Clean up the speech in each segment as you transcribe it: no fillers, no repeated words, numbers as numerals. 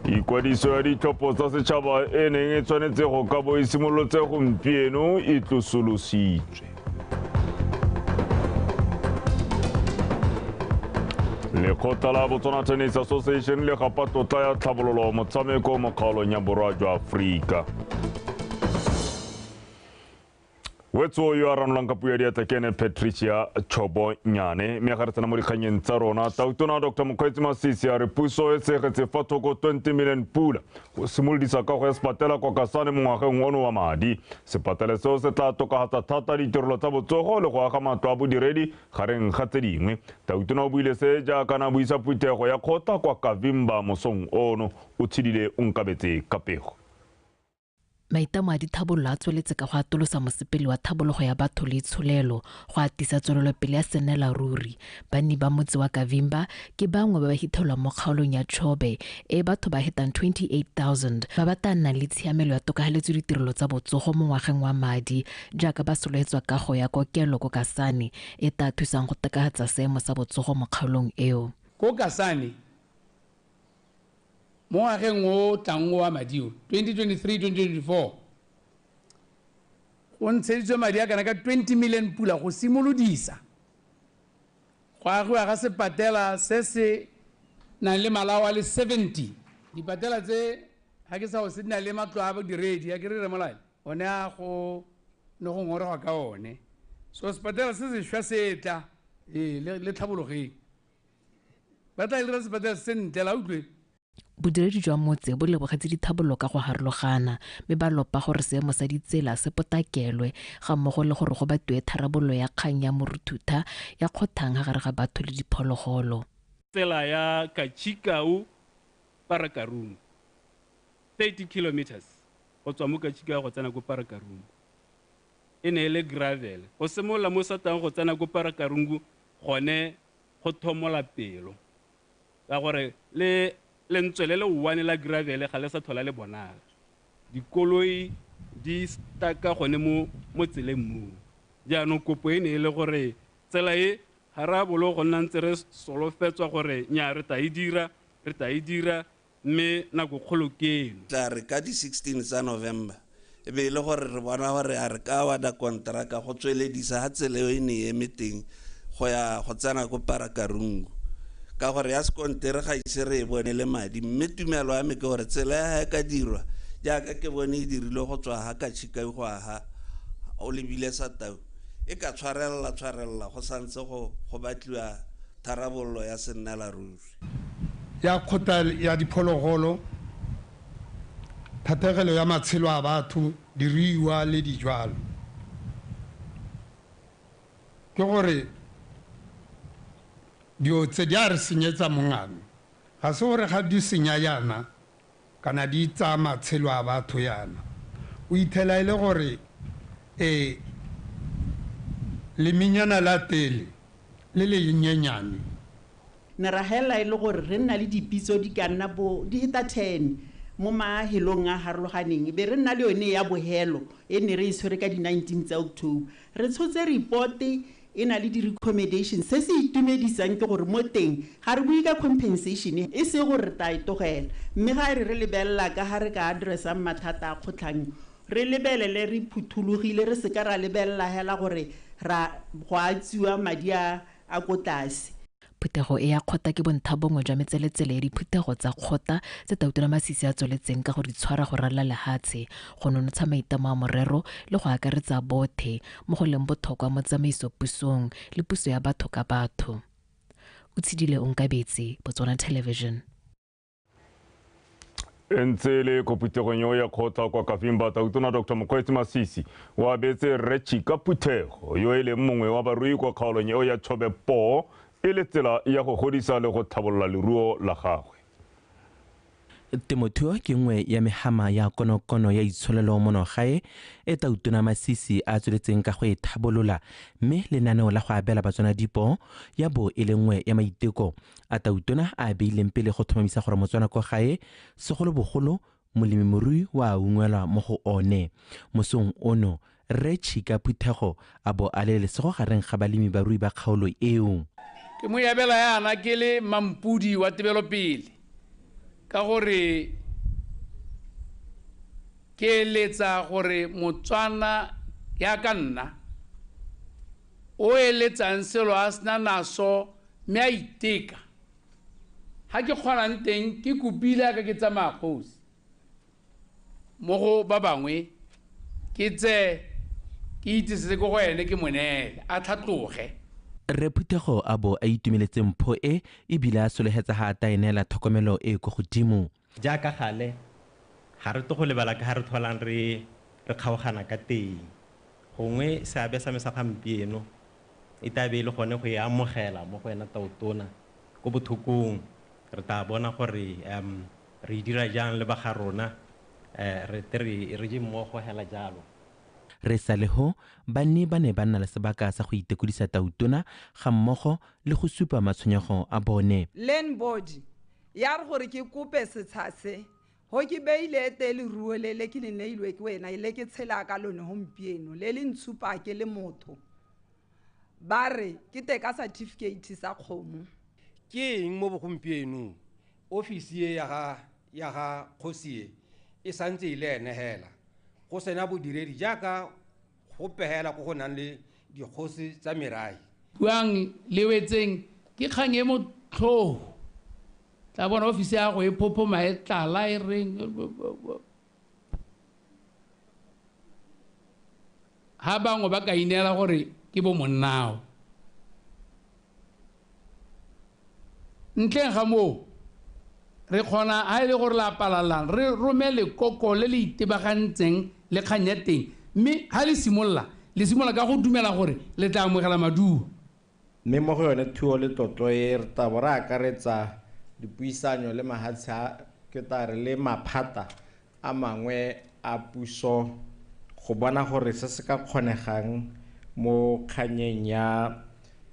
Ikwadiso ya ditlhopho tsa setšhaba e neng e tshwanetse go ka bo e simolotse gompieno e tlosolositswe. Lekgotla la Botswana Tennis Association le gapa tlotla ya tlhabololo motshameko mo kgaolong ya borwa jwa Aforika. Wetso yo a ranolang ka puo ya diatla ke ene Patricia Chobonyane. Mme ga re tsena mo dikganyeng tsa rona, Tautona Dr Mokgweetsi Masisi a re puso e tshegetse fa thoko 20 million pula go simolodisa kago ya sepatela kwa Kasane mo ngwageng ono wa madi. Sepatele seo se tla tokafatsa thata ditirelo tsa botsogo le go aga matlo a bodiredi gareng ga tse dingwe. Tautona o buile se jaaka na buisa phuthego ya kgotla kwa Kavimba mosong ono. O tshedile o nkabetse ka pego. Maitamo a dithabololo a tsweletse ka go atolosa mosepele wa thabologo ya batho le itsholelo go atisa tswelelopele ya senela ruri. Banni ba motse wa Kavimba ke bangwe ba ba hithelwang mo kgaolong ya Chobe e batho ba hetang 28,000 ba ba tla nnang le tshiamelo ya tokafaletso ditirelo tsa botsogo mo ngwageng wa madi jaaka ba sologetswa kago ya kokelo ko Kasane e tla thusang go tokafatsa seemo sa botsogo mo kgaolong eo. Ko Kasane mo ngwageng o tlang wa madi o 2023-2024 go ntsheditswe madi a kana ka 20 million pula go simolodisa go agiwa ga sepatela se se nang le malao a le 70. Dipatela tse ga ke sa go se di na le matlo a bodiredi a ke re remolale one a go ne go ngorega ka one, so sepatela se sešwa se tla ee le tlhabologeng ba tla dira sepatela se sentle la utlwe. Bodiredi jwa motse bo lebogetse dithabololo ka go harologana mme ba lopa gore seemo sa ditsela se potakelwe ga mmogo le gore go batiwe tharabololo ya kgang ya moruthutha ya kgothang ga gare ga batho le diphologolo. Tsela ya Kachikau Parakarungu 30 kilometers go tswa mo Kachikau go tsena ko Parakarungu e ne e le gravel. Go simolola mo Satang go tsena ko Parakarungu gone go thomola pelo ka gore le lentswe le le one la gravel ga le sa tlhola le bonala. Dikoloi di staka gone mo tseleng moo. Jaanong kopo e ne e le gore tsela e ga re a bolo go nna ntse re solofetswa gore nya re tla e dira, re tla e dira, mme nako kgolo ke eno. Tla re ka di-16 tsa November e be e le gore re bona gore a re ka awada kontraka go tsweledisa ga tsela eo e ne e eme teng go ya go tsena ko Parakarungu, ka gore ya sekontere ga ise re e bone le madi, mme tumelo ya me ke gore tsela ya e ka dirwa jaaka ke bone e dirilwe go tswa ga Kachikau go aga o lebile Satau e ka tshwarelela go santse go batliwa tharabololo ya sennela ruri. Ya kgotla ya diphologolo, thategelo ya matshelo a batho, diruiwa le dijwalo. Ke gore dio tse di a re senyetsa mongano, ga se gore ga di senya yana kana di tsaya matshelo a batho yana. O ithela e le gore leminyana la tele le le nyenyane. Ne ra hela e le gore re nna le dipitso di ka nna bo di heta 10 mo mahelong a harologaneng, be re nna le yone ya bohelo e ne re e tshwere ka di-19 tsa October. Re tshotse report e na le di-recommendation. Se se itumedisang ke gore mo teng ga re bue ka compensation e se gore re tla e tlogela, mme ga re re lebelela ka ga re ka addressang mathata a kgotlhang, re lebelele re phuthologile, re seka ra lebelela hela gore ra go a tsiwa madi a ko tlase. Phuthego e ya kgotla ke bontha bongwe jwa metseletsele ya diphuthego tsa kgotla tse Tautona Masisi a tsweletseng ka go di tshwara go ralala lehatshe, go nonotsha maitlamo a morero le go akaretsa bothe mo go leng botlhokwa mo tsamaisopusong le puso ya batho ka batho. O tshedile Onkabetse, Botswana Television. E ntse le ko phuthegong eo ya kgotla kwa Kavimba, Tautona Dr Mokgweetsi Masisi o abetse Rre Chika Phuthego yo e leng mongwe wa barui kwa kgaolong eo ya Chobe poo e le tsela ya go godisa le go tlhabolola leruo la gagwe. Temothuo ke nngwe ya mehama ya konokono ya itsholelo mono gae e Tautona Masisi a tsweletseng ka go e tlhabolola, mme lenaneo la go abela Batswana dipoo ya bo e le nngwe ya maiteko a Tautona a beileng pele go tlhomamisa gore Motswana kwa gae segolobogolo molemirui wa ungwelwa mo go one. Mosong ono Rre Chika Phuthego a bo a le lesego gareng ga balemi barui ba kgaolo eo. Ke mo abela yana ke le mampudi wa tebelopele. Ka gore ke eletsa gore Motswana ya ka nna o eletsang selo a sena naso mme a iteka. Ha ke kgonang teng ke kopile ka ke tsamaya kgosi mo go ba bangwe ke tse ke itse se go ene ke monele a tlhatloge. Rre Phuthego a bo a itumeletse mpho e ebile a sologetsa ga a ta e neela tlhokomelo e ko godimo. Jaaka gale ga re to go lebala ka ga re tholang re kgaogana ka teng. Gongwe seabe sa me sa gampieno e tla be e le gone go e amogela mo go wena tautona ko bothokong. Re tla bona gore re dira jang le ba ga rona, re tle re je mmogo hela jalo. Re sa le ho banni ba ne ba nna le sebaka sa go itekodisa tautona ga mmogo le go supa matshwenyego a bone. Land board ya re gore ke kope setsha se ho ke beile te leruo le le ke le neilwe ke wena le ke tshela ka lone gompieno le le ntshupa ke le motho. Ba re ke te ka certificate sa kgomo. Ke eng mo bogompienong ofisi e ya ga kgosi e santse e le ene hela go sena bodiredi jaaka go pegela go go nang le dikgosi tsa merai. Buang le wetseng ke kgang e motlhogo. Tla bona ofisi ya go e phophoma e tlala e reng. Ha bangwe ba ka ineela gore ke bo monnao. Ntleng ga moo re kgona ha e le gore la palalang re romele koko le le itebagantseng le kgang ya teng, mme ha le simolola le simolola ka go dumela gore le tla amogela maduo. Mme mo go yone thuo le tlotlo e re tla bo re akaretsa dipuisanyo le mahatshe a ke tla re le maphata a mangwe a puso go bona gore se se ka kgonegang mo kganyeng ya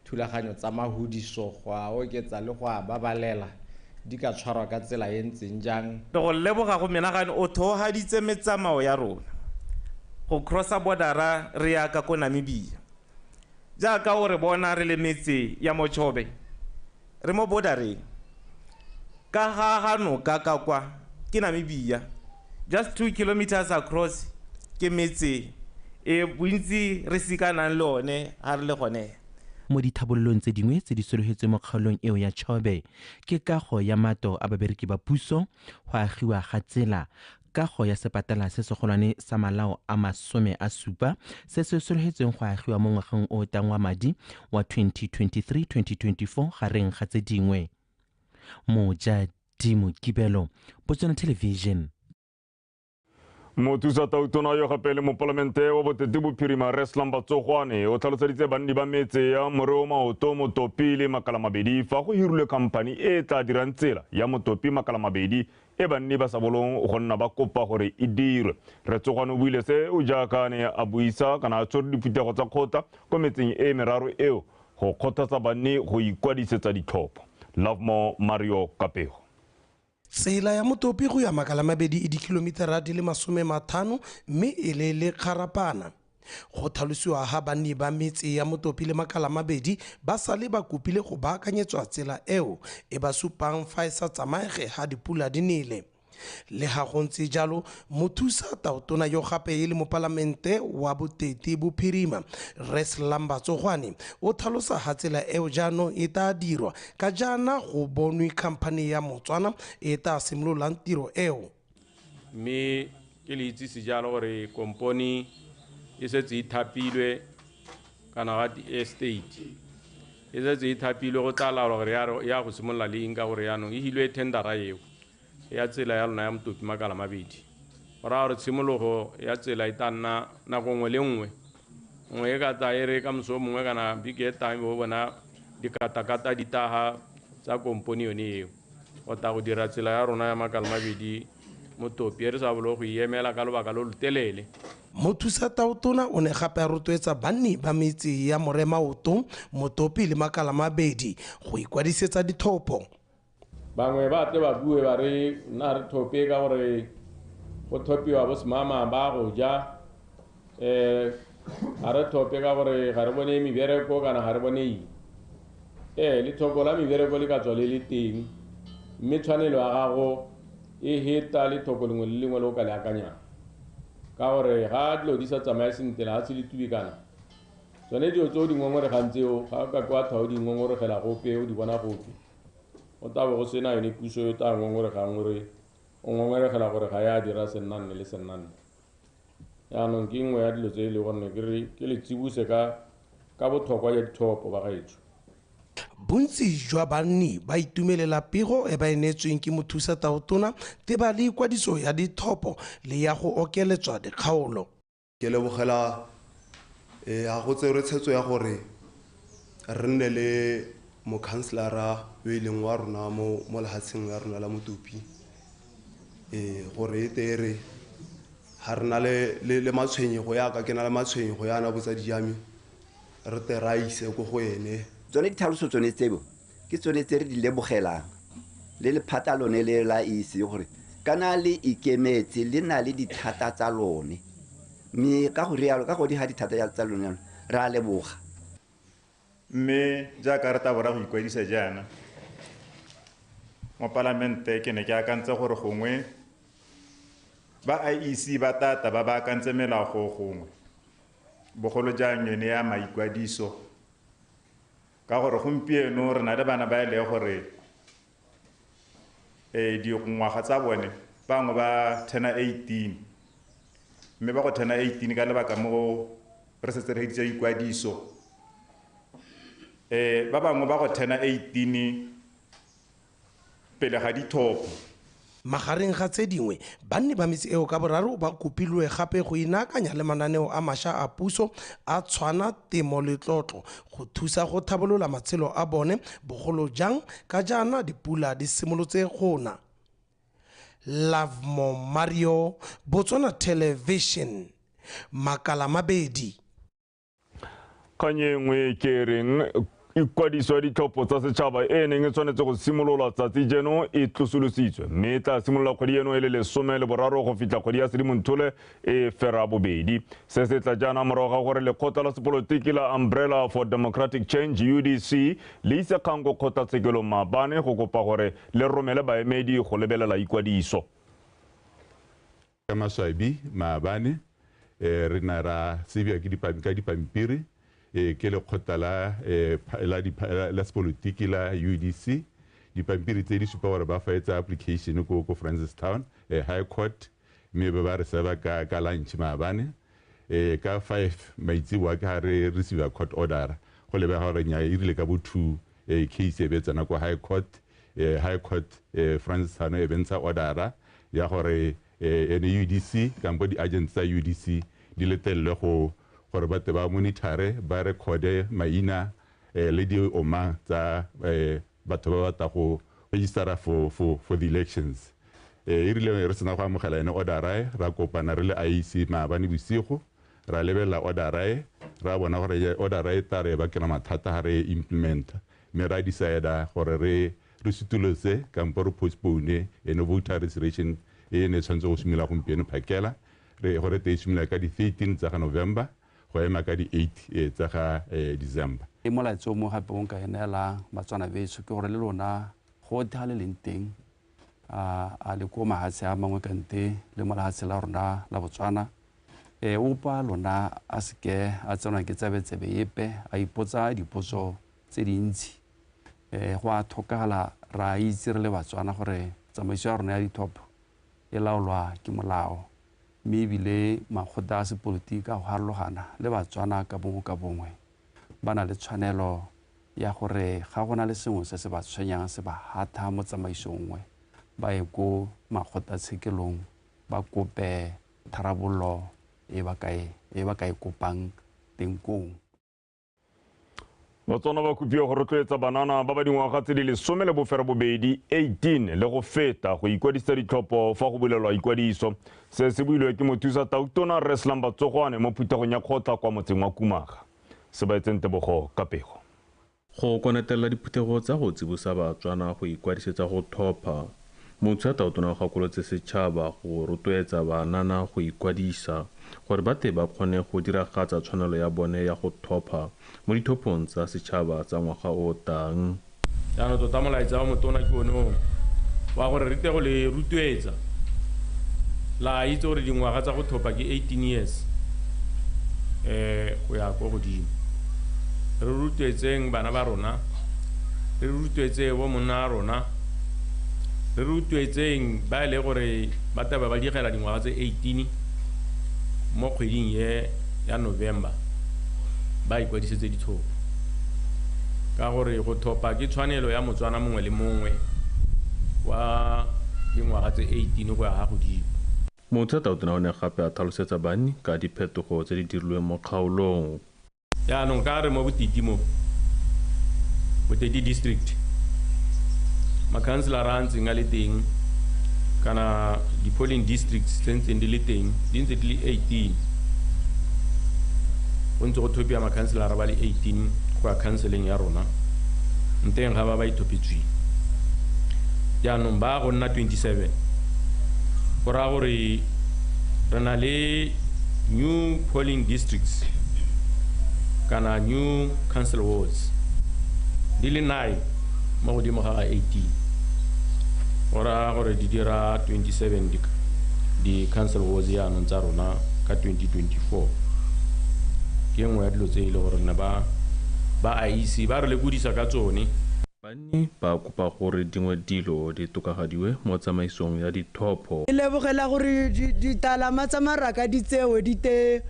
thulaganyo tsa mahudiso go a oketsa le go a babalela di ka tshwarwa ka tsela e ntseng jang. Re go leboga go menagane o theohaditse metsamao ya rona go crossa border re ya ka ko Namibia. Jaaka o re bona re le metse ya Mochobe re mo bordereng ka ga noka ka kwa ke Namibia, just 2 kilometers across ke metse e bontsi re sikanang le one ha re le gone. Mo dithabololong tse dingwe tse di sologetsweng mo kgaolong eo ya Chobe ke kago ya mato a babereki ba puso, go agiwa ga tsela, kago ya sepatela se segolwane sa malao a 70 se se sologetsweng go agiwa mo ngwageng o tang wa madi wa 2023-2024 gareng ga tse dingwe. Mojadimo Kibelo, Botswana Television. Mothusa tautona yo gape le mopalamente wa Boteti Bophirima Rre Slumber Tsogwane o tlhaloseditse banni ba metse ya Moreo Maoto, Motopi le Makalamabedi fa go hirilwe khamphani e e tla dirang tsela ya Motopi Makalamabedi e banni ba sa bolong go nna ba kopa gore e dirwe. Rre Tsogwane o buile se o jaaka ne a buisa kana a tshwere diphuthego tsa kgotla ko metseng e meraro eo go kgothatsa banni go ikwadisetsa ditlhopho. Lovemore Mario Kapego. Tsela ya Motopi go ya Makalamabedi e dikilomitara di le 50 mme e le le kgarapana. Go tlhalosiwa ha banni ba metse ya Motopi le Makalamabedi ba sale ba kopile go baakanyetswa tsela eo e ba supang fa e sa tsamaege ha dipula di nele. Le ha go ntse jalo, mothusa tautona yo gape e le mopalamente wa Boteti Bophirima Rre Slumber Tsogwane o tlhalosa ha tsela eo jaanong e tla dirwa ka jaana go bonwe khamphane ya Motswana e tla simololang tiro eo. Mme ke le itsise jalo gore kompone e setse e thapilwe kana ga estate e setse e thapilwe go tla laola gore ya go simolola leng ka gore jaanong e hilwe tendera eo ya tsela ya lona ya Motopi Makalamabedi. Go raya gore tshimologo ya tsela e tla nna nako nngwe le nngwe nngwe e ka tla e re ka moso mongwe kana beke e tang bo bona dikatakata di taga tsa kompone yone eo go tla go dira tsela ya rona ya Makalamabedi Motopi e re sa bolo go e emela ka lobaka lo lo telele. Mothusa tautona o ne gape a rotloetsa banni ba metse ya Moremaoto, Motopi le Makalamabedi go ikwadisetsa ditlhopho. Bangwe ba tle ba bue ba re nna re thope ka gore go thopiwa bo semama ba go ja, ga re thope ka gore ga re bone mebereko kana ga re bone eng. Lethoko la mebereko le ka tswa le le teng, mme tshwanelo ya gago E heta lethoko lengwe le lengwe le o ka le akanyang, ka gore ga dilo di sa tsamaye sentle, ga se le tubikana tsone dilo tse o di ngongoregang tseo, ga o ka kwa tha o di ngongoregela gope, o di bona gope, o tla bo go sena yone puso yo tla ngongoregang gore o ngongoregela gore ga ya dira sennanne le sennanne. Jaanong ke nngwe ya dilo tse e le gore ke re ke le tsibose ka botlhokwa jwa dithopo ba gaetsho. Bontsi jwa banni ba itumelela pego e ba e neetsweng ke mothusa tautona teba le ikwadiso ya dithopo le ya go okeletswa dikgaolo. Ke lebogela ga go tserwe tshwetso ya gore re nne le mokhanselara yo e leng wa rona mo lefatsheng la rona la Motopi, gore e tere ga re na le matshwenyego yaka ke na le matshwenyego yana botsadi ja me, re te ra ise ko go ene. Tsone ditlhaloso tsone tseo ke tsone tse re di lebogelang le lephata lone le la IEC, gore kana le ikemetse le na le dithata tsa lone, mme ka go rialo ka go di ga dithata tsa lone re a leboga. Mme jaaka re tla bo ra go ikwadisa jaana mo palamente, ke ne ke akantse gore gongwe ba IEC ba tata ba baakantse melao go gongwe, bogolo jang yone ya maikwadiso, ka gore gompieno re na le bana ba e leng gore dingwaga tsa bone bangwe ba turna 18, mme ba go turna 18 ka lebaka mo re setse re heditse ikwadiso, ba bangwe ba go turna 18 pele ga dithopo. Magareng ga tse dingwe, banni ba metse eo ka boraro ba kopilwe gape go inaakanya le mananeo a mašwa a puso a tshwana temo le tlotlo go thusa go tlhabolola matshelo a bone, bogolo jang ka jaana dipula di simolotse go na. Lovemore Mario, Botswana Television, Makalamabedi. Kgang e nngwe ke reng ikwadiso ya ditlhopho tsa setšhaba e neng e tshwanetse go simolola tsatsi jeno e tlosolositswe, mme e tla simolola kgwedi eno e le 13 go fitlha kgwedi ya Sedimonthole e 2. Se se tla jaana morago ga gore lekgotla la sepolotiki la Umbrella for Democratic Change UDC le ise kgang ko kgotlatshekelong maabane go kopa gore le romele baemedi go lebelela ikwadiso. Ka maswabi maabane re ne ra tsebja ka dipampiri ke lekgotla la sepolotiki la UDC. Dipampiri tse di supa gore ba faetsa application ko Francistown High Court, mme ba re seba ka lunch maabane ka 5 maitseboa ke ga re receive court order go lebega gore nya e rile ka bo 2 case e be tsena ko High Court. High Court Francistown e bentsha order ya gore ene UDC kampo di-agents tsa UDC di letelelwe go gore ba te ba monitore, ba recorde maina le di-omang tsa batho ba batla go registera for the elections. E rile re sena go amogela ene order, ra kopana re le IEC maabane bosigo, ra lebelela order, ra bona gore order e tla re bakela mathata ga re implementa, mme ra decide gore re sutulose kampo re postpone ene voter registration e ne tshwanetse go simolola gompieno phakela, re gore te e simolola ka di-13 tsa ga November go ema ka di-8 tsa ga December. E molaetsa o mo gape o nka e neelang Batswana betsho ke gore le lona gotlhe ga le leng teng, a le ko mahatshe a mangwe kante le mo lehatshe la rona la Botswana, opa lona a seke a tsenwa ke tsebetsebe epe, a ipotsa dipotso tse dintsi. Go a tlhokagala ra itse re le Batswana gore tsamaiso ya rona ya dithopo e laolwa ke molao, mme ebile makgotla a sepolotiki a go harologana le Batswana ka bongwe ka bongwe ba na le tshwanelo ya gore ga go na le sengwe se se ba tshwenyang se ba hatha mo tsamaisong nngwe, ba ye ko makgotlatshekelong ba kope tharabollo e ba ka e kopang teng koo. Batswana ba kopiwa go rotloetsa banana ba ba dingwaga tse di 18 18 le go feta go ikwadisa ditlhopho fa go bulelwa ikwadiso. Se se builwe ke mothusa tautona Rre Slumber Tsogwane mo phuthegong ya kgotla kwa motseng wa Kumaga. Se ba etseng Tebogo ka pego. Go konetelela diphuthego tsa go tsibosa Batswana go ikwadisetsa go thopha, mothusa tautona o gakolotse setšhaba go rotloetsa banana go ikwadisa gore ba te ba kgone go diragatsa tshwanelo ya bone ya go thopha mo dithophong tsa setšhaba tsa ngwaga o tang. Jaanong tota molaetsa wa motona ke one o. Wa gore re tle go le rotloetsa la itse gore dingwaga tsa go thopa ke 18 years go ya ko godimo. Re rotloetseng bana ba rona, re rotloetse bo monna a rona, re rotloetseng ba e le gore ba tla ba digela dingwaga tse 18 mo kgweding ye ya November ba ikwadisetse ditlhopho, ka gore go thopa ke tshwanelo ya Motswana mongwe le mongwe wa dingwaga tse 18 go ya ga godimo. Mothusa tautona o ne gape a tlhalosetsa banni ka diphetogo tse di dirilweng mo kgaolong. Jaanong ka re mo Boteti mo Boteti district, makhanselara a ntseng a le teng kana di-polling districts tse ntseng di le teng di ntse di le 18. Go ntse go thopiwa makhanselara ba le 18 go ya counseling ya rona nteng ga ba ba ithopetsweng. Jaanong ba go nna 27, go raya gore re na le new polling districts kana new council wards di le 9 mo godimo ga 18, go raya gore di dira 27 di council wards jaanong tsa rona ka 2024. Ke nngwe ya dilo tse e le gore ne ba IEC ba re lekodisa ka tsone. Banni ba kopa gore dingwe dilo di tokafadiwe mo tsamaisong ya dithopho. E lebogela gore ditalama tsa maraka di tsewe di te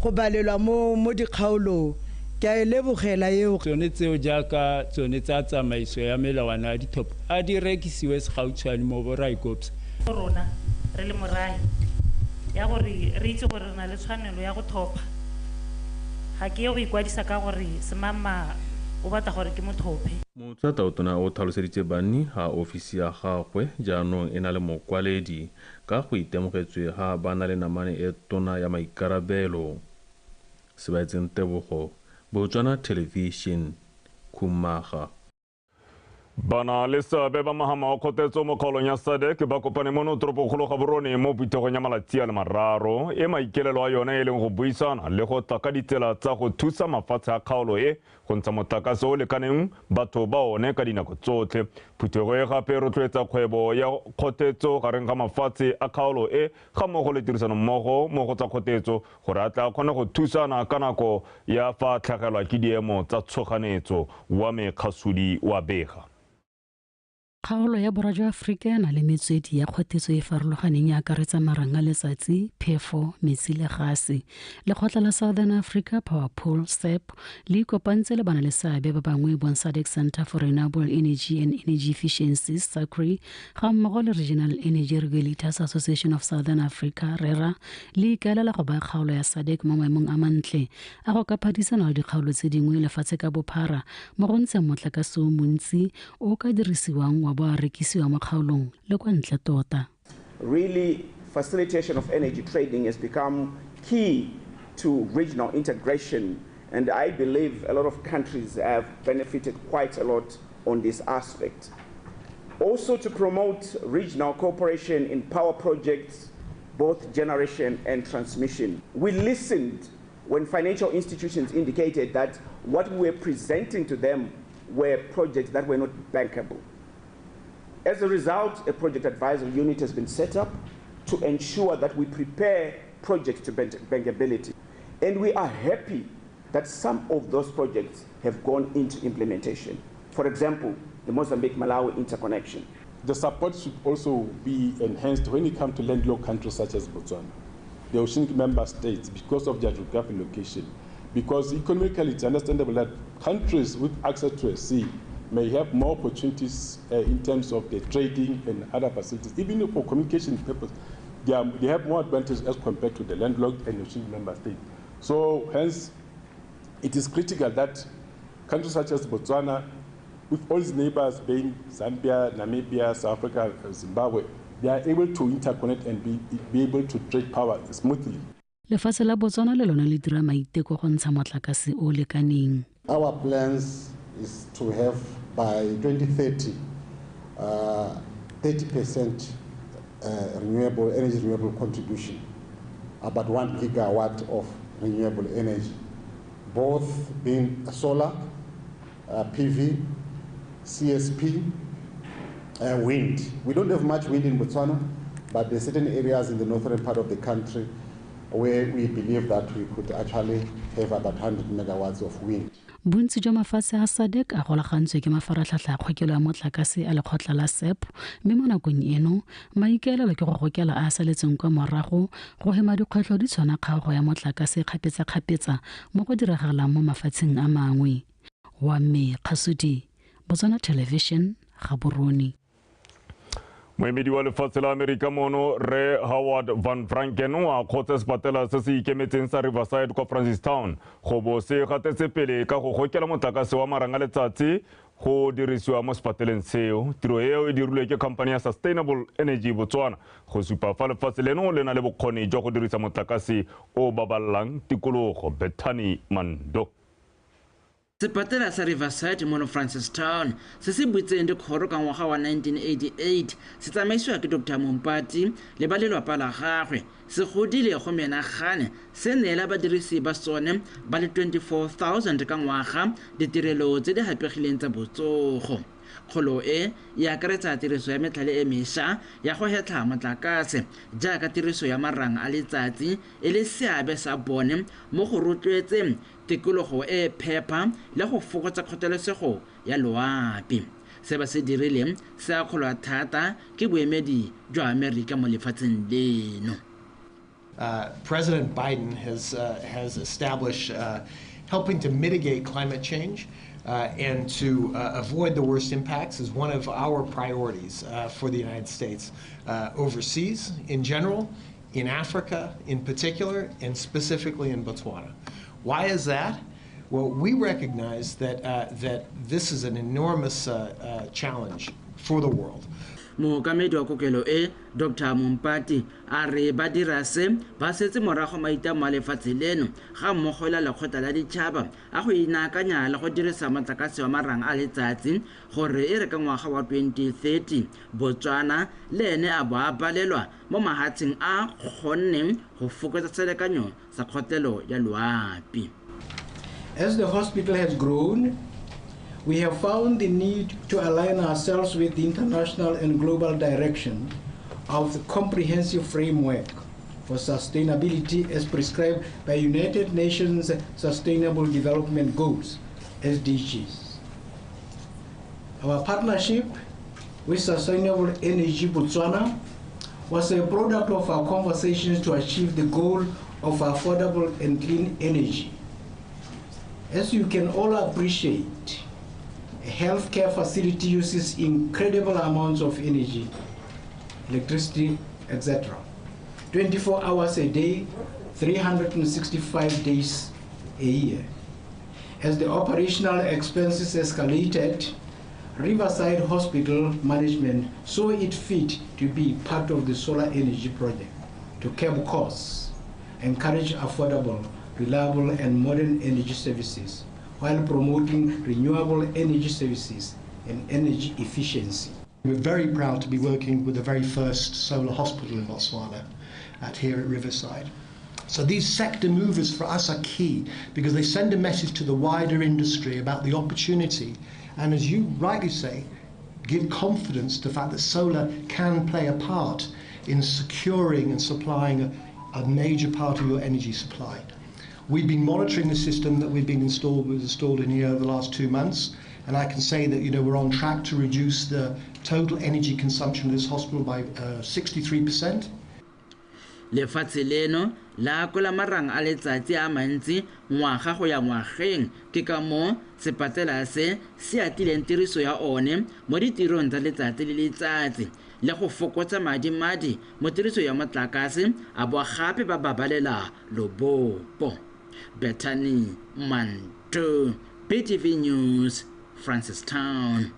go balelwa mo dikgaolong. Ke a e lebogela eo. Tsone tseo jaaka tsone tsa tsamaiso ya melawana ya dithopho a di rekisiwe segautshwane mo bo Raikops. Rona re le morahe ya gore re itse gore re na le tshwanelo ya go thopha. Ga ke ye go ikwadisa ka gore semama o batla gore ke mo thophe. Mothusa tautona o tlhaloseditse banni ga ofisi ya gagwe jaanong e na le mokwaledi ka go itemogetswe ga ba na le namane e tona ya maikarabelo. Sebaetseng Tebogo, Botswana Television, Khumaga. Bana le seabe ba mahama wa kgotetso mo kgaolong ya SADC ba kopane mono toropokgolo Gaborone mo phuthegong ya malatsi a le mararo e maikelelo a yone e leng go buisana le go tla ka ditsela tsa go thusa mafatshe a kgaolo e go ntsha motlakase o lekaneng batho ba one ka dinako tsotlhe. Phuthego e gape rotloetsa kgwebo ya kgotetso gareng ga mafatshe a kgaolo e ga mmogo le tirisanommogo mo go tsa kgotetso gore a tla kgone go thusana ka nako ya fa tlhagelwa ke diemo tsa tshoganetso. Wa mekgasudi wa bega. Kgaolo ya Borwa jwa Aforika e na le metswedi ya kgotetso e farologaneng e akaretsa marang a letsatsi, phefo, metsi le gase. Lekgotla la Southern Africa Power Pool SAP le ikopantse le bana le seabe ba bangwe bong SADC Centre for Renewable Energy and Energy Efficiency SACRI ga mmogo le Regional Energy Regulators Association of Southern Africa RERA le ikaelela go baya kgaolo ya SADC mo maemong a mantle a go ka phadisana le dikgaolo tse dingwe lefatshe ka bophara mo go ntsheng motlakase o montsi o ka dirisiwang wa bo a rekisiwa mo kgaolong le kwa ntle tota. Really, facilitation of energy trading has become key to regional integration, and I believe a lot of countries have benefited quite a lot on this aspect. Also to promote regional cooperation in power projects, both generation and transmission. We listened when financial institutions indicated that what we were presenting to them were projects that were not bankable. As a result, a project advisory unit has been set up to ensure that we prepare projects to bankability. And we are happy that some of those projects have gone into implementation. For example, the Mozambique-Malawi interconnection. The support should also be enhanced when it comes to landlocked countries such as Botswana, the oceanic member states, because of their geographic location. Because economically, it's understandable that countries with access to a sea may have more opportunities in terms of the trading and other facilities. Even for communication purposes, they have more advantage as compared to the landlocked and oceanic member states. So hence, it is critical that countries such as Botswana, with all its neighbors being Zambia, Namibia, South Africa, Zimbabwe, they are able to interconnect and be able to trade power smoothly. Lefatshe la Botswana le lona le dira maiteko go ntsha motlakase o lekaneng. Our plans is to have by 2030 30% renewable energy renewable contribution, about 1 gigawatt of renewable energy, both being solar, PV, CSP, wind. We don't have much wind in Botswana, but there are certain areas in the northern part of the country where we believe that we could actually have about 100 megawatts of wind. Bontsi jwa mafatshe a SADC a golagantswe ke mafaratlhatlha a kgokelo ya motlakase a lekgotla la SEP, mme mo nakong eno maikaelelo ke go gokela a a saletseng kwa morago go hema dikgwetlho di tshwana kgaogo ya motlakase kgapetsa-kgapetsa mo go diragalang mo mafatsheng a mangwe. Wa mme Kgasudi, Botswana Television, Gaborone. Moemedi wa lefatshe la Amerika mono Rre Howard Van Franken o akgotse sepatela se se ikemetseng sa Riverside kwa Francistown go bo se gatetse pele ka go gokela motlakase wa marang a letsatsi go dirisiwa mo sepateleng seo. Tiro eo e dirilwe ke company ya Sustainable Energy Botswana go supa fa lefatshe leno le na le bokgoni jwa go dirisa motlakase o baballang tikologo. Bethany Mando. Sepatela sa Riverside mono Francistown se se butseng dikgoro ka ngwaga wa 1988 se tsamaisiwa ke Dr. Mompati le ba lelapa la gagwe. Se godile go menagane se neela badirisi ba sone ba le 24,000 ka ngwaga ditirelo tse di hapegileng tsa botsogo. Kgolo e e akaretsa tiriso ya metlhale e mešwa ya go hetlha motlakase jaaka tiriso ya marang a letsatsi e le seabe sa bone mo go rotloetseng tikologo e phepa le go fokotsa kgatelesego ya loapi. Se ba se dirileng se akgolwa thata ke boemedi jwa Amerika mo lefatsheng leno. President Biden has established helping to mitigate climate change and to avoid the worst impacts is one of our priorities for the United States overseas in general, in Africa in particular, and specifically in Botswana. Why is that? Well, we recognize that, that this is an enormous challenge for the world. Mookamedi wa kokelo e Dr. Mompati a re ba dira se ba setse morago maitamo a lefatshe leno ga mmogo le lekgotla la ditšhaba a go inaakanya le go dirisa motlakase wa marang a letsatsi gore e re ka ngwaga wa 2030 Botswana le ene a bo a balelwa mo mahatsheng a kgonneng go fokotsa selekanyo sa kgotlelo ya loapi. As the hospital has grown, we have found the need to align ourselves with the international and global direction of the comprehensive framework for sustainability as prescribed by United Nations Sustainable Development Goals, SDGs. Our partnership with Sustainable Energy Botswana was a product of our conversations to achieve the goal of affordable and clean energy. As you can all appreciate, a healthcare facility uses incredible amounts of energy, electricity, etc. 24 hours a day, 365 days a year. As the operational expenses escalated, Riverside Hospital management saw it fit to be part of the solar energy project to curb costs, encourage affordable, reliable, and modern energy services, while promoting renewable energy services and energy efficiency. We're very proud to be working with the very first solar hospital in Botswana here at Riverside. So these sector movers for us are key because they send a message to the wider industry about the opportunity and, as you rightly say, give confidence to the fact that solar can play a part in securing and supplying a major part of your energy supply. We've been monitoring the system that we've been installed, was installed in here over the last 2 months, and I can say that we're on track to reduce the total energy consumption of this hospital by 63%. Lefatshe leno la akola marang a letsatsi a mantsi ngwaga go ya ngwageng, ke ka moo sepatela se se atileng tiriso ya one mo ditirong tsa letsatsi le letsatsi le go fokotsa madimadi mo tiriso ya motlakase a bo gape ba babalela lobopo. Bethany Manto, BTV News, Francistown.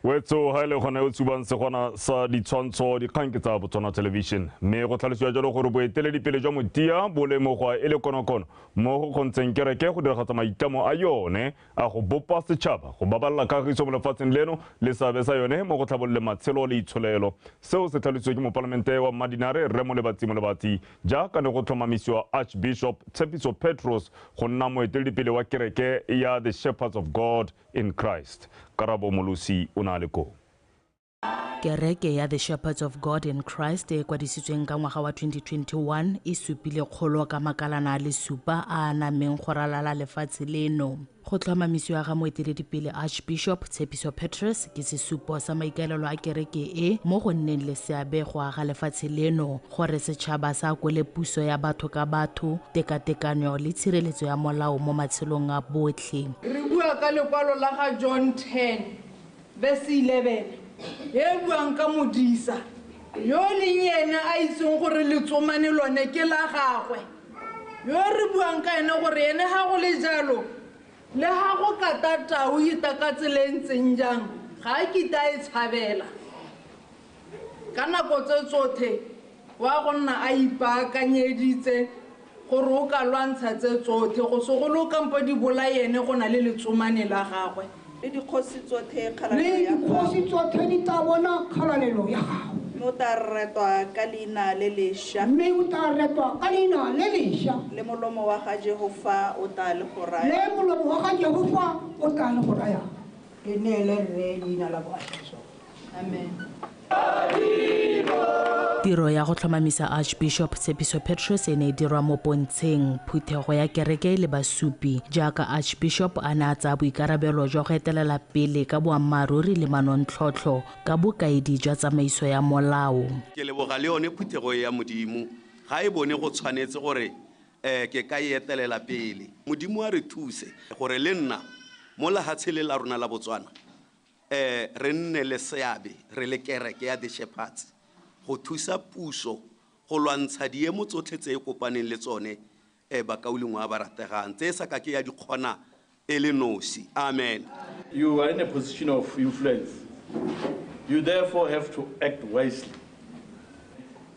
Wetso ha ile gone o tsubang segwana sa ditshwantsho dikgang ke tsa Botswana Television mme go tlhalosiwa jalo gore boeteledipele jwa motia bo lemogwa e le konokono mo go kgontsheng kereke go diragatsa maitlamo a yone a go bopa setšhaba go babalela kagiso mo lefatsheng leno le seabe sa yone mo go tlhabololeng matshelo le itsholelo. Seo se tlhalositswe ke mopalamente wa Mmadinare Rre Molebatsi Molebatsi jaaka ne go tlhomamisiwa Archbishop Tshepiso Petros go nna moeteledipele wa kereke ya The Shepherds of God in Christ. Karabo Molosi o na le koo. Kereke ya The Shepherds of God in Christ e kwadisitsweng ka ngwaga wa 2021 e supile kgolo ka makalana a le supa a a nameng go ralala lefatshe leno. Go tlhomamisiwa ga moeteledipele Archbishop Tshepiso Petrus ke sesupo sa maikaelelo a kereke e mo go nneng le seabe go aga lefatshe leno gore setšhaba sa akole puso ya batho ka batho, tekatekano le tshireletso ya molao mo matshelong a botlhe. Re bua ka lekwalo la ga John 10 verse 11 e buang ka modisa yo leng ene a itseng gore letsomane lone ke la gagwe, yo re buang ka ene gore ene ga go le jalo le ga go kata tau e taka tsela e ntseng jang ga a kitla e tshabela. Ka nako tse tsotlhe wa go nna a ipaakanyeditse gore o ka lwantsha tse tsotlhe go segolo kampo di bolae ene go na le letsomane la gagwe. Le dikgosi tsotlhe le dikgosi tsotlhe di tla bona kgalalelo ya gago. Mme o tla retwa ka leina le lešwa. Mme o tla retwa ka leina le lešwa. Le molomo wa ga Jehofa o tla le go raya. Le molomo wa ga Jehofa o tla le go raya. Le neele rre leina la boatlhaso. Amen. Tiro ya go tlhomamisa Archbishop Tshepiso Petrus e ne e dirwa mo pontsheng phuthego ya kereke le basupi jaaka Archbishop a ne a tsaya boikarabelo jwa go etelela pele ka boammaaruri le manontlhotlho ka bokaedi jwa tsamaiso ya molao. Ke leboga le yone phuthego ya Modimo ga e bone go tshwanetse gore ke ka e etelela pele. Modimo a re thuse gore le nna mo lehatshe le la rona la Botswana re nne le seabe re le kereke ya The Shepherds go thusa puso go lwantsha diemo tsotlhe tse e kopaneng le tsone bakaulengwe ba ba rategang tse sa ka ke ya di kgona e le nosi. Amen. You are in a position of influence. You therefore have to act wisely.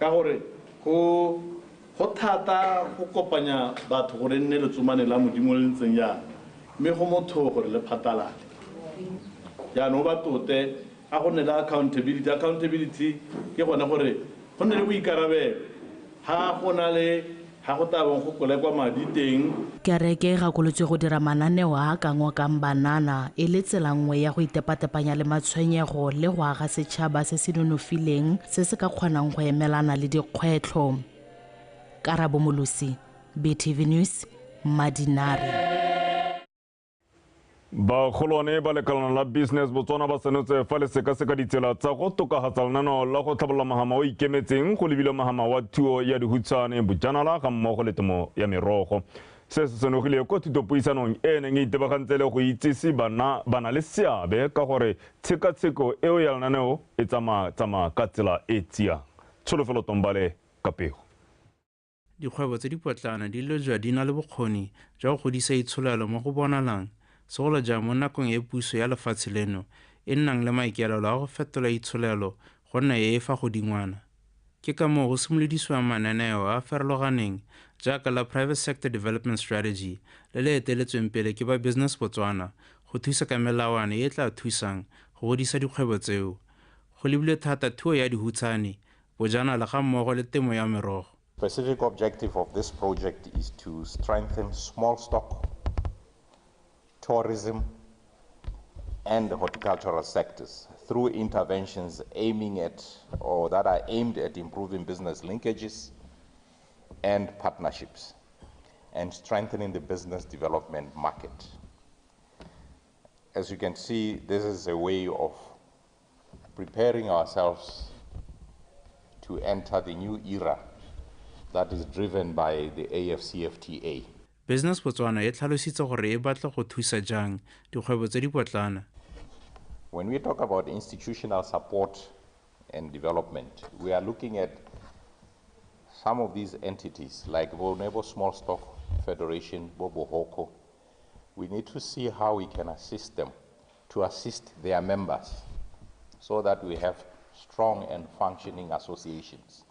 Ka gore go thata go kopanya batho gore nne letsomane la Modimo le ntseng jang, mme go motho gore le phatalale. Jaanong ba tote a go nne le accountability. Accountability ke gone gore go nne le boikarabelo ha go na le ha go tabong go kolekwa madi teng. Kereke e gakolotswe go dira mananeo a a ka ngokang banana e le tsela nngwe ya go itepatepanya le matshwenyego le go aga setšhaba se se nonofileng se se ka kgonang go emelana le dikgwetlho. Karabo Molosi, BTV News, Mmadinare. Bagolwane ba lekalana la Business Botswana ba senotse fa le sekaseka ditsela tsa go tokafatsa lenaneo la go tlhabolola mahama o ikemetseng go lebile mahama wa thuo ya dihutshane, bojanala ga mmogo le temo ya merogo. Se se senogile ko thutopuisanong e neng e itebagantse le go itsise bana le seabe ka gore tshekatsheko eo ya lenaneo e tsamaya ka tsela e tsiang. Tsholofelo Tombale ka pego. Dikgwebo tse dipotlana di lejwa di na le bokgoni jwa go godisa itsholelo mo go bonalang, segolo jang mo nakong e puso ya lefatshe leno e nnang le maikaelelo a go fetola itsholelo go nna e e fa godingwana. Ke ka moo go simolodisiwang mananeo a a farologaneng jaaka la Private Sector Development Strategy le le eteletsweng pele ke ba Business Botswana go thusa ka melawana e e tla thusang go godisa dikgwebo tseo. Go lebile thata thuo ya dihutshane, bojanala ga mmogo le temo ya merogo. Specific objective of this project is to strengthen small stock, tourism, and the horticultural sectors through interventions aiming at or that are aimed at improving business linkages and partnerships and strengthening the business development market. As you can see, this is a way of preparing ourselves to enter the new era that is driven by the AfCFTA. Business Botswana e tlhalositse gore e batla go thusa jang dikgwebo tse dipotlana. When we talk about institutional support and development, we are looking at some of these entities like Bonebo Small Stock Federation, Bobohoko. We need to see how we can assist them to assist their members. so that we have strong and functioning associations.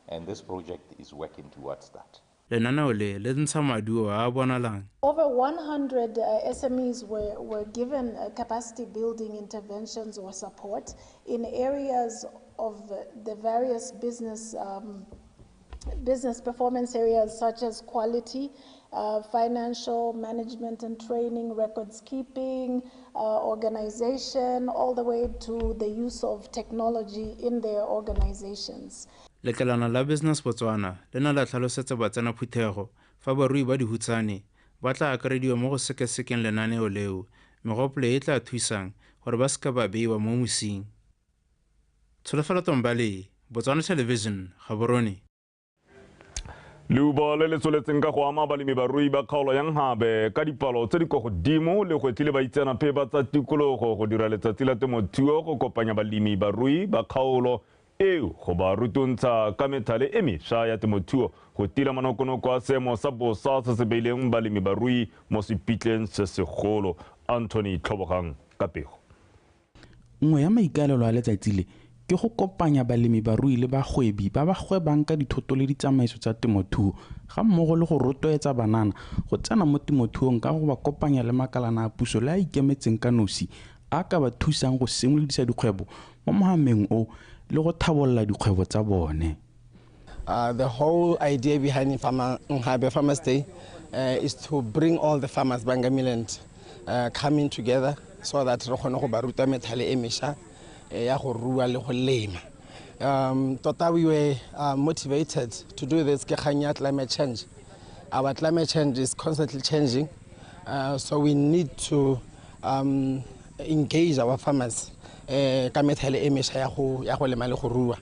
And this project is working towards that. Lenaneo le le ntsha maduo a a bonalang. Over 100 SMEs were given capacity building interventions or support in areas of the various business performance areas such as quality, financial management and training, records keeping, organization, all the way to the use of technology in their organizations. Lekalana la Business Botswana le na la tlhalosetsa batsena phuthego fa barui ba dihutshane ba tla akarediwa mo go sekasekeng lenaneo leo, megopolo e tla thusang gore ba seka ba beiwa mo mosing. Tsholofelo Tombale, Botswana Television, Gaborone. Leuba le le tsweletseng ka go ama balemi barui ba kgaolo ya Nhabe ka dipalo tse di kwa godimo le gwetlhile baitseanape ba tsa tikologo go dira letsatsi la temothuo go kopanya balemi barui ba kgaolo eo go ba rutuntsha ka methale e mešwa ya temothuo go tila manokonoko a seemo sa bosa se se beileng balemi barui mo sepitleng se segolo. Anthony Tlhobogang ka pego. Nngwe ya maikaelelo a letsatsi le ke go kopanya balemi barui le bagwebi ba ba gwebang ka dithoto le ditsamaiso tsa temothuo ga mmogo le go rotloetsa banana go tsena mo temothuong ka go ba kopanya le makalana a puso le a ikemetseng ka nosi a ka ba thusang go simolodisa dikgwebo mo mohameng o le go thabolola dikgwebo tsa bone. The whole idea behind Nhabe Farmers Day is to bring all the farmers Bangamiland coming together so that re kgone go ba ruta methale e mesha ya go rua le go lema. Tota we were motivated to do this ke kgang ya climate change. Our climate change is constantly changing, so we need to engage our farmers ka methale e mesha ya go lema le go rua,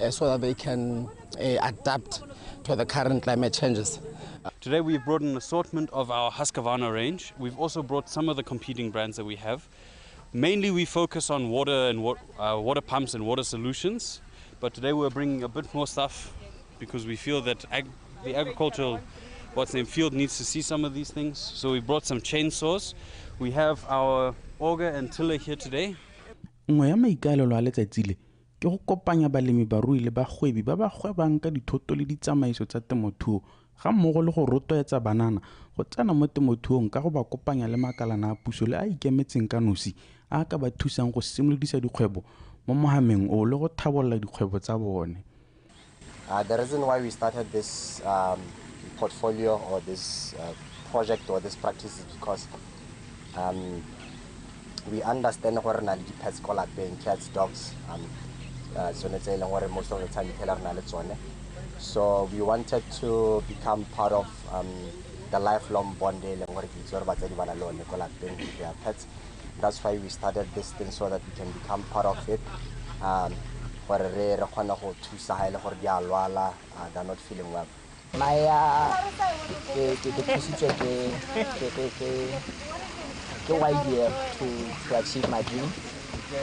so that they can adapt to the current climate changes. Today we've brought an assortment of our Husqvarna range. We've also brought some of the competing brands that we have. Mainly we focus on water and water pumps and water solutions, but today we're bringing a bit more stuff because we feel that the agricultural field needs to see some of these things. So we brought some chainsaws. We have our auger and tiller here today. Nngwe ya maikaelelo a letsatsi le ke go kopanya balemi barui le bagwebi ba ba gwebang ka dithoto le ditsamaiso tsa temothuo ga mmogo le go rotloetsa banana go tsena mo temothuong ka go ba kopanya le makalana a puso le a ikemetseng ka nosi a ka ba thusang go simolodisa dikgwebo mo mohameng o le go thabolola dikgwebo tsa bone. The reason why we started this portfolio or this project or this practice is because we understand gore re na le di-pets ko lapeng, cats, dogs, tsone tse e leng gore most of the time phela re na le tsone. So we wanted to become part of the lifelong bond e leng gore ke itse gore batsadi ba na le one ko lapeng with their pets. That's why we started this thing so that we can become part of it. Gore re kgone go thusa ha e le gore di a lwala, they're not feeling well. Maya ke thusitswe ke YDF to achieve my dream.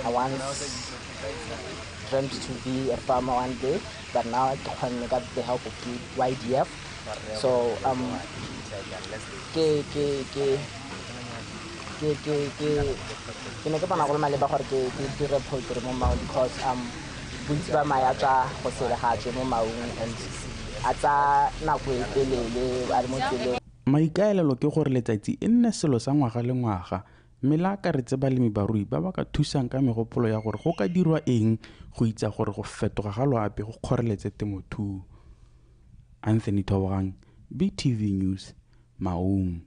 I once dreamt to be a farmer one day, but now I got the help of YDF. So ke ne ke bona go le maleba gore ke dire poultry mo Maung because bontsi ba mae a tswa go sele ga a tswe mo Maung and a tsaya nako e telele a le mo tseleng. Maikaelelo ke gore letsatsi e nne selo sa ngwaga le ngwaga mme le akaretse balemi barui ba ba ka thusang ka megopolo ya gore go ka dirwa eng go itsa gore go fetoga ga loapi go kgoreletse temothuo. Anthony Thobogang, BTV News, Maung.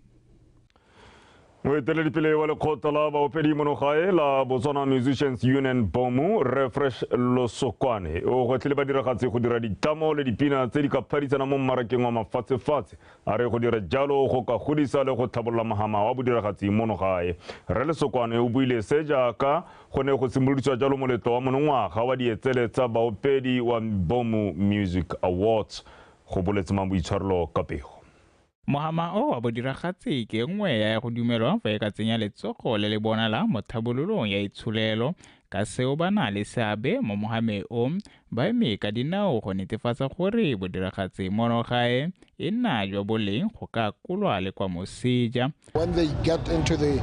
Moeteledipele wa lekgotla la baopedi monogae la Botswana Musicians Union BOMU, Refresh Losokwane, o gwetlhile badiragatsi go dira ditlamo le dipina tse di ka phadisanang mo mmarakeng wa mafatshefatshe. A re go dira jalo go ka godisa le go tlhabolola mohama wa bodiragatsi monogae. Rre Lesokwane o buile se jaaka go ne go simolodisiwa jalo moletlo wa monongwaga wa dietsele tsa baopedi wa BOMU Music Awards. Go boletse mang boitshwarelo ka pego. Mohama o wa bodiragatsi ke nngwe ya go dumelwang fa e ka tsenya letsogo le le bonalang mo tlhabololong ya itsholelo ka seo ba na le seabe mo mohame o ba eme ka dinao go netefatsa gore bodiragatsi mono gae e nna jwa boleng go ka akolwa le kwa moseja. When they get into the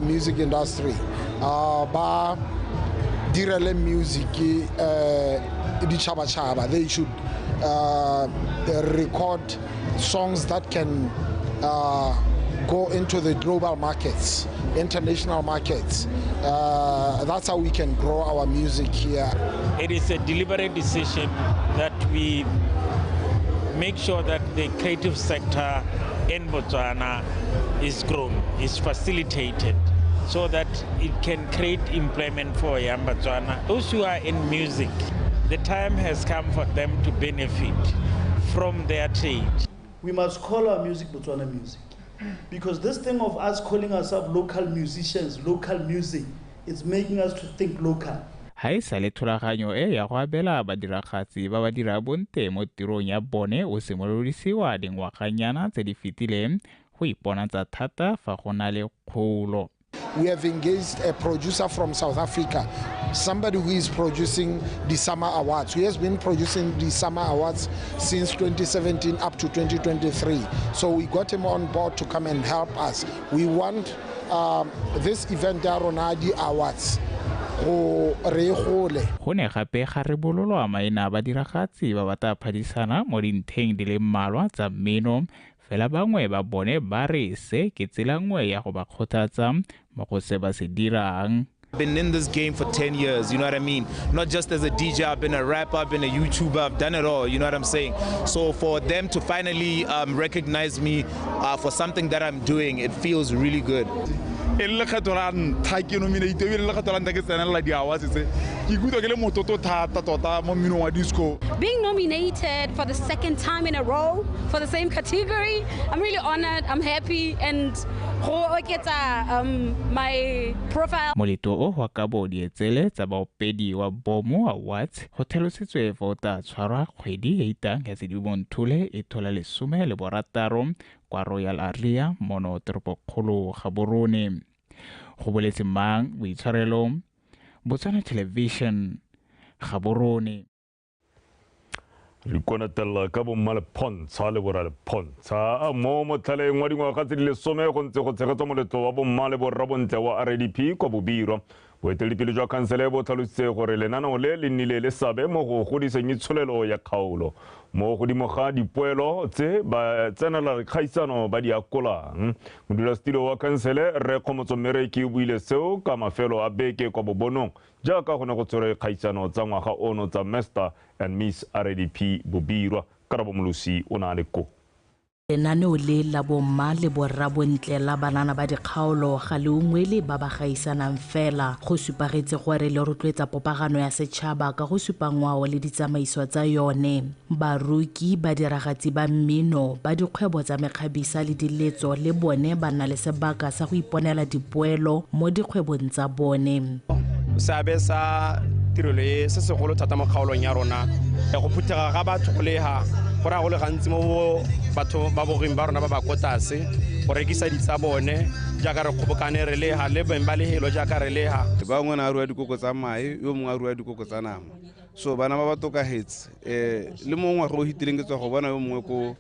music industry, ba direle music ditšhabatšhaba. They should record songs that can go into the global markets, international markets. That's how we can grow our music here. It is a deliberate decision that we make sure that the creative sector in Botswana is grown, is facilitated, so that it can create employment for young Botswana. Those who are in music, the time has come for them to benefit from their trade. We must call our music Botswana music, because this thing of us calling ourselves local musicians, local music, it's making us to think local. Ha e sa le thulaganyo e ya go abela badiragatsi ba ba dira bonte mo tirong ya bone o simolodisiwa dingwaganyana tse di fetileng go iponatsa thata fa go na le kgolo. We have engaged a producer from South Africa, somebody who is producing the Summer Awards. He has been producing the Summer Awards since 2017 up to 2023. So we got him on board to come and help us. We want this event, the Ronadi Awards, go re gole. Go ne gape ga rebololwa maina a badiragatsi ba ba tla phadisana mo dintheng di le mmalwa tsa mmino. Fela bangwe ba bone ba re se ke tsela nngwe ya go ba kgothatsa mo go se ba se dirang. I've been in this game for 10 years, you know what I mean? Not just as a DJ, I've been a rapper, I've been a YouTuber, I've done it all, you know what I'm saying? So for them to finally recognize me for something that I'm doing, it feels really good. E le lekgetho la ntlha ke nominate, e le lekgetho la ntlha ke tsenelela di-awards tse. Ke ikutlwa ke le motlotlo thata tota mo mminong wa disco. Being nominated for the second time in a row for the same category, I'm really honored, I'm happy, and go oketsa my profile. Moletlo o wa kabo dietsele tsa baopedi wa Bomo Awards go tlhalositswe fa o tla tshwarwa kgwedi e itang ya Sedimonthole e thola 16 kwa Royal Aria mono toropokgolo Gaborone. Go boletse mang boitshwarelo, Botswana Television, Gaborone. Re ikonatella ka bomma lephontsha le borra lephontsha mo motlhaleng wa dingwaga tse di 10 go ntse go tshegetswa moletlo wa bomma le borra bontle wa RDP kwa Bobirwa. Boeteledipele jwa khansele bo tlhalositse gore lenaneo le le nnile le seabe mo go godiseng itsholelo ya kgaolo mo godimo ga dipoelo tse ba tsenela kgaisano ba di akolang. Modulasetilo wa khansele Rre Kgomotso Mmereki o buile seo ka mafelo a beke kwa Bobonong jaaka go ne go tshwerwe kgaisano tsa ngwaga ono tsa Mr and Miss RDP Bobirwa. Karabo Molosi o na le ko. Lenaneo le la bomma le borra bontle la banana ba dikgaolo ga le ungwele ba ba gaisanang fela. Go supagetse gore le rotloetsa popagano ya setšhaba ka go supa ngwao le ditsamaiso tsa yone. Baruki, badiragatsi ba mmino, ba dikgwebo tsa mekgabisa le diletso le bone ba na le sebaka sa go iponela dipoelo mo dikgwebong tsa bone. Seabe sa tirelo e se segolo thata mo kgaolong ya rona, go phuthega ga batho go lega go raya go le gantsi mo batho ba bogeng ba rona ba ba ko tlase go rekisa ditsa bone jaaka re kgobokane re lega le beng ba lehelo jaaka re lega. Bangwe na a rua dikoko tsa mae, yo mongwe a rua dikoko tsa nama. So bana ba ba tokagetse le mongwe go hitileng ke tswa go bona yo mongwe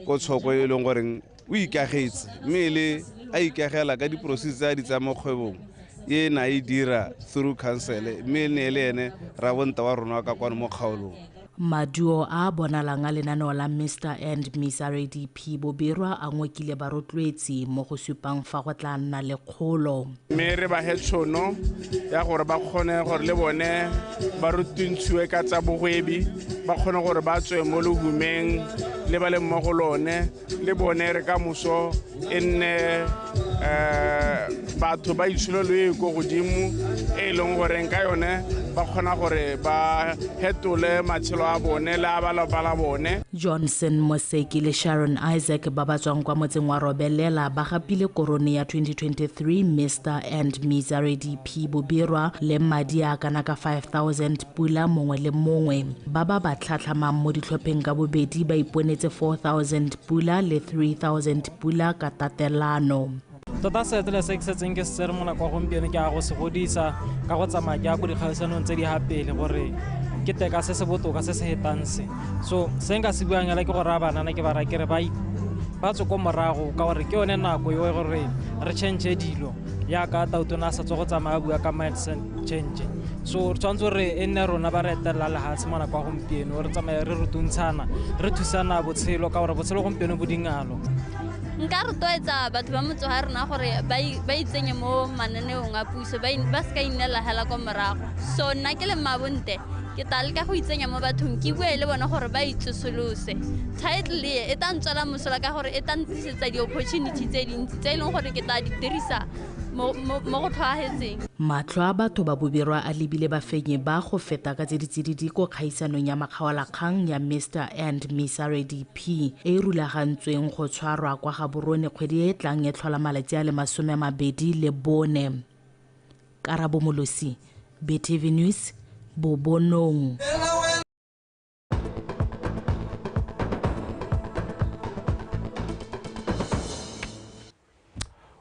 ko tshoko e leng goreng o ikagetse mme le a ikagela ka diprocess tsa di tsa mo kgwebong e na e dira through council mme ne le ene ra bonta wa rona ka kwano mo kgaolong. Maduo a bonalang a lenaneo la Mr and Miss RDP Bobirwa a ngokile barotloetsi mo go supang fa go tla nna le kgolo. Mme re ba he tšhono ya gore ba kgone gore le bone ba rutuntshiwe ka tsa bogwebi, ba kgone gore ba tswe mo lehumeng le ba le mmogo lone, le bone re ka moso e nne batho ba itsholelo e ko godimo e leng goreng ka yone ba kgona gore ba hetole matshelo a bone le a ba lapa la bone. Johnson Moseki le Sharon Isaac ba ba tswang kwa motseng wa Robelela ba gapile korone ya 2023 Mr and Miss RDP Bobirwa le madi a kana ka 5000 pula mongwe le mongwe. Ba ba ba tlhatlhamang mo ditlhopheng ka bobedi ba iponetse 4000 pula le 3000 pula ka tatelano. Tota seetele se ke setseng ke se tsere mo nako ya gompieno ke a go se godisa ka go tsamaya ke ya ko dikgaisanong tse di ga pele gore ke teka se se botoka se se hetang se. So se nka se buang hela ke go raya banana ke ba raya ke re ba ba tswe ko morago ka gore ke yone nako eo gore re change dilo yaka tautona a sa tswa go tsamaya bua ka mindset change. So re tshwanetse gore e nne rona ba re etelela lehatshe mo nako ya gompieno, re tsamaye re rutuntshana, re thusana botshelo ka gore botshelo gompieno bo dingalo. Nka rotloetsa batho ba motse wa rona gore ba itsenye mo mananeong a puso, ba seka innela hela kwa morago. So nna ke le mmabonte ke tla leka go itsenya mo bathong, ke bue le bona gore ba itsosolose. Title e tla ntswela mosola ka gore e tla ntlisetsa di-opportunity tse dintsi tse e leng gore ke tla di dirisa mo go tlhwaagetseng. Matlho a batho ba Bobirwa a lebile bafenyi ba go feta ka tse di tsididi ko kgaisanong ya makgaolakgang ya Mr and Miss RDP e e rulagantsweng go tshwarwa kwa Gaborone kgwedi e e tlang e tlhola malatsi a le 24. Karabo Molosi, BTV News, Bobonong.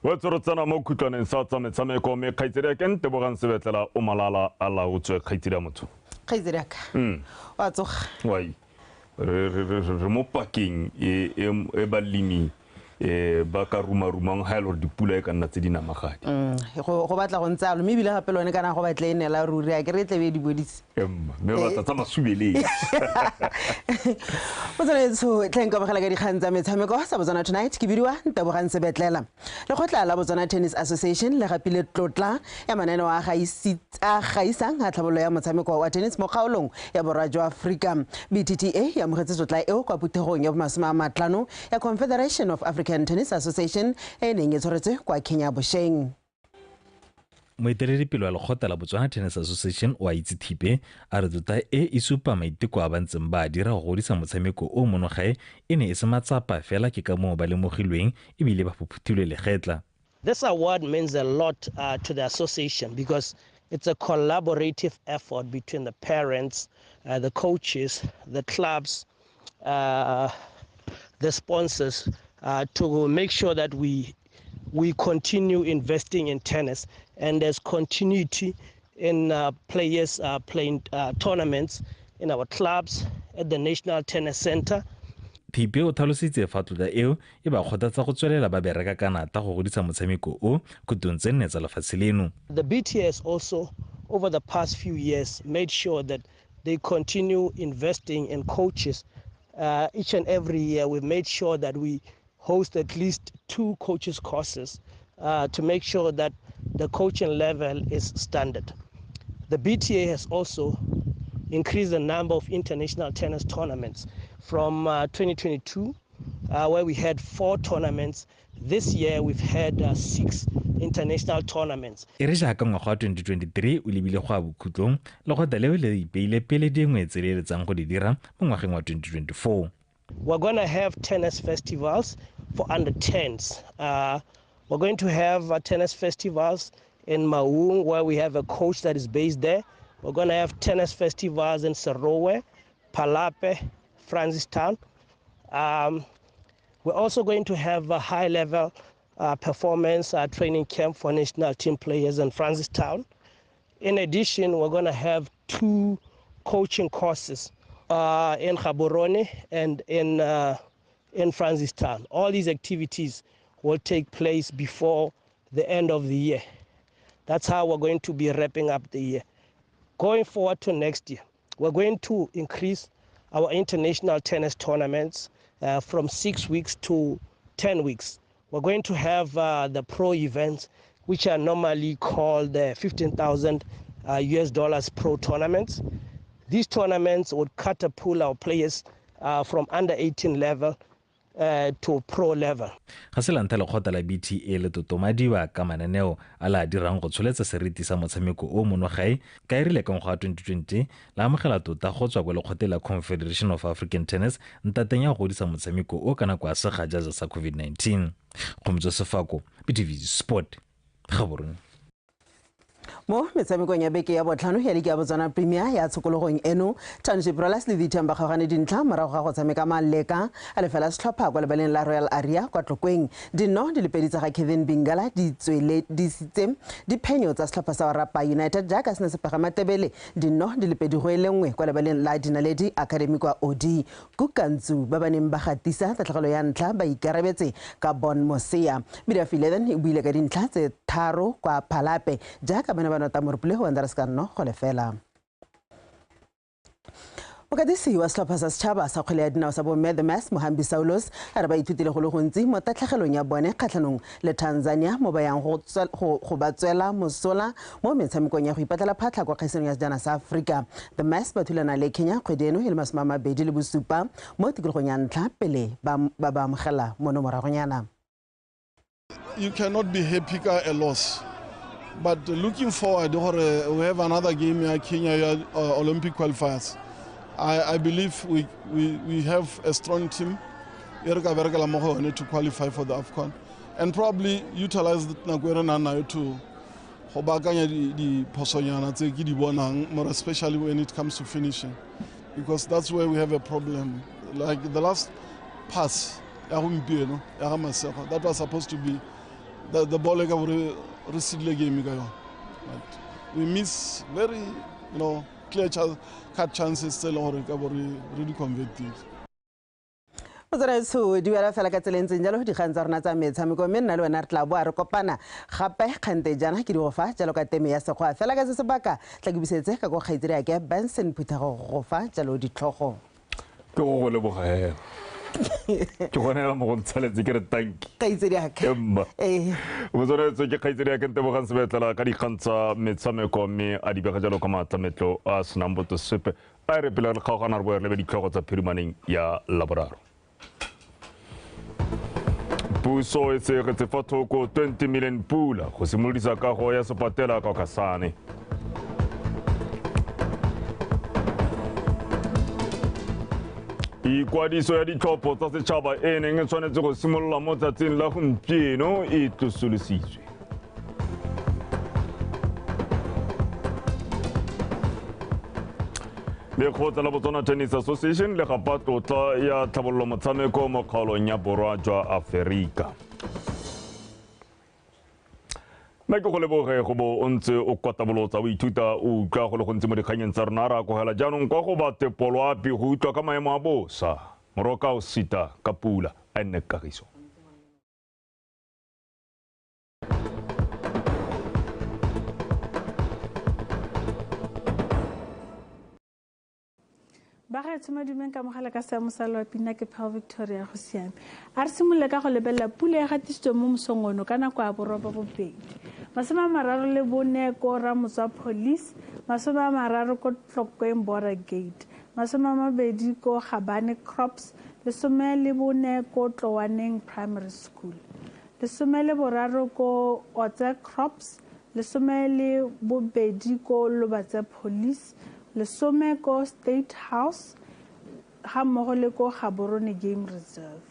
Wetse re tsena mo khutlwaneng sa tsa metshameko mme kgaitsedi ya ke Ntebogang Sebetlela o malala a laotswe. Kgaitsedi ya motho. Kgaitsedi ya ka. Wa tsoga. Wai. Re mo pakeng e balemi ba ka rumarumang ha e le gore dipula e ka nna tse di namagadi. Go batla go ntse alo mme ebile gape lone kana go batle e neela ruri a ke re tlebe di bodise. Mme batla tsa masubeleng. Botswanetsho tleng ka bogela ka dikgang tsa metshameko sa Botswana Tonight ke bidiwa Ntebogang Sebetlela. Lekgotla la Botswana Tennis Association le gapile tlotla ya mananeo a gaisang a tlhabololo ya motshameko wa tennis mo kgaolong ya borwa jwa Afrika. BTTA e amogetse tlotla eo kwa phuthegong ya bo 50 ya Confederation of African Tennis Association e neng e tshwaretswe kwa Kenya bosheng. Moeteledipele wa lekgotla la Botswana Tennis Association o a itse Thipe a re tlotla e e supa maiteko a ba ntseng ba a dira go godisa motshameko o mono gae e ne e se matsapa fela ke ka moo ba lemogilweng ebile ba phophothilwe legetla. This award means a lot to the association because it's a collaborative effort between the parents, the coaches, the clubs, the sponsors, to make sure that we continue investing in tennis and there's continuity in players playing tournaments in our clubs at the National Tennis Center. Thipe o tlhalositse fa tlotla eo e ba kgothatsa go tswelela ba bereka ka nata go godisa motshameko o khutlong tse nne tsa lefatshe leno. The BTS also over the past few years made sure that they continue investing in coaches. Each and every year we've made sure that we host at least 2 coaches courses to make sure that the coaching level is standard. The BTA has also increased the number of international tennis tournaments from 2022, where we had 4 tournaments. This year we've had 6 international tournaments. E re jaaka ngwaga wa 2023 o lebile go a bokhutlong, lekgotla leo le ipeile pele dingwe tse le eletsang go di dira mo ngwageng wa 2024. We're going to have tennis festivals for under 10s. We're going to have tennis festivals in Maung, where we have a coach that is based there. We're going to have tennis festivals in Serowe, Palape, Francistown. We're also going to have a high-level performance training camp for national team players in Francistown. In addition, we're going to have 2 coaching courses in Gaborone and in Francistown. All these activities will take place before the end of the year. That's how we're going to be wrapping up the year. Going forward to next year, we're going to increase our international tennis tournaments from 6 weeks to 10 weeks. We're going to have the pro events, which are normally called $15,000 US dollars pro tournaments. These tournaments would catapult our players from under 18 level to pro level. Ga se la ntlha lekgotla la BTA le totomadiwa ka mananeo a la dirang go tsholetsa seriti sa motshameko o mono gae ka e rile ka ngwaga wa 2020 la amogela tota go tswa kwa lekgotleng la Confederation of African Tennis ntateng ya go godisa motshameko o ka nako ya segajaja sa COVID-19. Kgomotso Sefako, BTV Sport, Gaborone. Mo metshamekong ya beke ya botlhano ya ligi ya Botswana Premier ya tshokologong eno, Township Rollers le Vitium ba kgaogane dintlha morago ga go tshameka maleka a lefela setlhopha kwa lebaleng la Royal Aria kwa Tlokweng. Dinno di le pedi tsa ga Kevin Bingala di tsweledisitse diphenyo tsa setlhopha sa Orapa United jaaka se ne se pega Matebele dinno di le 2-1 kwa lebaleng la Dinaledi Academy kwa Odi. Kukantsu ba ba neng ba gatisa tatlhegelo ya ntlha ba ikarabetse ka Bon Mosea. Media 11 e buile ka dintlha tse 3 kwa Phalape jaaka ba ne ba nota Morupule Wanderers ka 0-0. Mokatisi wa setlhopha sa setšhaba sa kgwele ya dinao sa bomme The Mass, Mohambi Saulos, a re ba ithutile go le gontsi mo tatlhegelong ya bone kgatlhanong le Tanzania mo ba yang go ba tswela mosola mo metshamekong ya go ipatlela phatlha kwa kgaisanong ya sejana sa Aforika. The Mass ba thulana le Kenya kgwedi eno e le 27 mo tikologong ya ntlha pele ba ba amogela mono moragonyana. You cannot be happy ka a loss. But looking forward, we have another game here, Kenya Olympic qualifiers. I believe we have a strong team to qualify for the AFCON and probably utilize the nako to go baakanya diphosonyana tse ke di bonang, more especially when it comes to finishing, because that's where we have a problem. Like the last pass ya gompieno ya ga Masego, that was supposed to be the ball e ka gore re sedile game ka yone, but we miss very, you know, clear cut chances tse e leng gore ka bo re di convertile. Motswaraetsho di wela fela ka tsela e ntseng jalo dikgang tsa rona tsa metshameko, mme nna le wena re tla boa re kopana gape kgante jaana ke di go fa jalo ka teme ya sekgwa. Fela ka se sebaka tla ke busetse ka ko kgaitsedi yake Benson Phuthego go fa jalo ditlhogo. Ke go leboga hela. Ke gone hela mo go ntshaletse ke re tanki. Kgaitsedi yaka. Emma. Motswaraetsho ke kgaitsedi yake Ntebogang Sebetlela ka dikgang tsa metshameko, mme a di bega jalo ka maatlametlo a senang boto sepe. A re pele re kgaogana re boe re lebe ditlhogo tsa phirimaneng ya Laboraro. Puso e tshegetse fa thoko 20 million pula go simolodisa kago ya sepatela kwa Kasane. Ikwadiso ya ditlhopho tsa setšhaba e neng e tshwanetse go simolola mo tsatsing la gompieno e tlosolositswe. Lekgotla la Botswana Tennis Association le gapa tlotla ya tlhabololo motshameko mo kgaolong ya borwa jwa Aforika. Mme ke go leboge go bo o ntse o kwatabolotsa o ithuta o utlwa go le gontsi mo dikganyeng tsa rona. Ra akogela jaanong kwa go ba tepoloapi go utlwa ka maemo a bosa. Moroka o sita ka pula a nne kagiso. Bagaetsho madumeng ka mogala ka seemo sa loapi, nna ke Pearl Victoria go siame. A re simolole ka go lebelela pula e gatisitsweng mo mosong ono ka nako ya 8:30. 34 ko Ramotswa Police, 30 ko Tlokweng Border Gate, 20 ko Gabane Crops, 14 ko Tlowaneng Primary School, 13 ko Otse Crops, 12 ko Lobatse Police, 10 ko State House ga mmogo le ko Gaborone Game Reserve,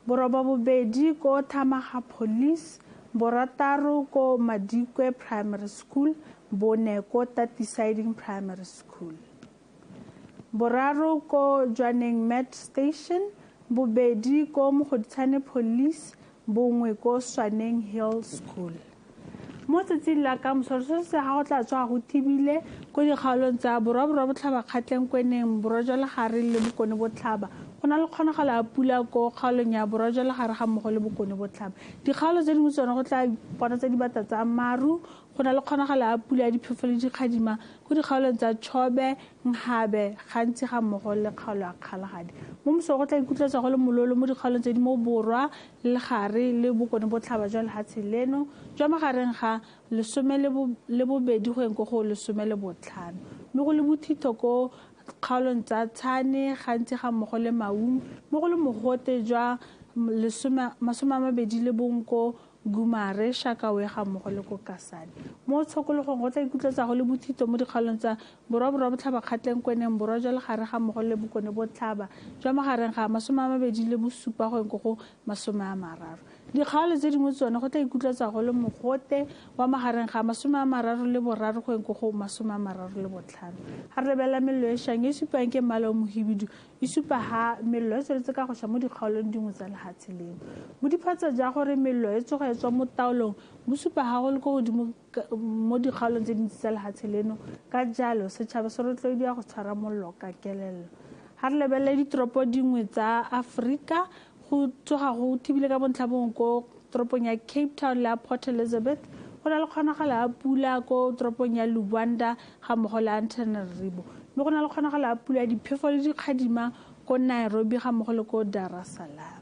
8 ko Thamaga Police, 6 ko Madikwe Primary School, 4 ko Tatisiding Primary School, 3 ko Jwaneng Met Station, 2 ko Mogoditshane Police, 1 ko Swaneng Hill School. Mo tsatsing la ka moso re se ga go tla tswa go thibile ko dikgaolong tsa borwa borwa botlhaba Kgatleng Kweneng, borwa jwa legare le bokone botlhaba. Go na le kgonagalo ya pula ko kgaolong ya borwa jwa legare ga mmogo le bokone botlhaba. Dikgaolo tse dingwe tsone go tla bona tse dibata tsa maru, go na le kgonagalo ya pula ya diphefo le dikgadima ko dikgaolong tsa Chobe, Nhabe, gantsi ga mmogo le kgaolo ya Kgalagadi. Mo moso go tla ikutlwetsa go le mololo mo dikgaolong tse di mo borwa le legare le bokone botlhaba jwa lehatshe leno jwa magareng ga 12 go eng ko go 15, mme go le bothitho ko kgaolong tsa Tshane, gantsi ga mmogo le Maung, mo go le mogote jwa 21 ko Gumare, Shakawe ga mmogo le ko Kasane. Mo tshokologong go tla ikutlwetsa go le bothitho mo dikgaolong tsa borwa borwa botlhaba Kgatleng Kweneng, borwa jwa legare ga mmogo le bokone botlhaba jwa magareng ga 27 go eng ko go 30. Dikgaolo tse dingwe tsone go tla ikutlwetsa go le mogote wa magareng ga 33 go eng ko go 35. Ga re lebelela mello e šang e supang ke mmala o mohibidu, e supa ha mello e tsweletse ka go ša mo dikgaolong dingwe tsa lehatshe leno. Bodiphatsa ja gore mello e tsoga e tswa mo taolong bo supa ha go le ko godimo mo dikgaolong tse dintsi tsa lehatshe leno, ka jalo setšhaba se rotloediwa go tshwara mollo ka kelello. Ga re lebelele ditoropo dingwe tsa Aforika, go tsoga go thibile ka bontlha bongwe ko toropong ya Cape Town le ya Port Elizabeth. Go na le kgonagalo ya pula ko toropong ya Luanda ga mmogo le Antananarivo, mme go na le kgonagalo ya pula ya diphefo le dikgadima ko Nairobi ga mmogo le ko Dar es Salaam.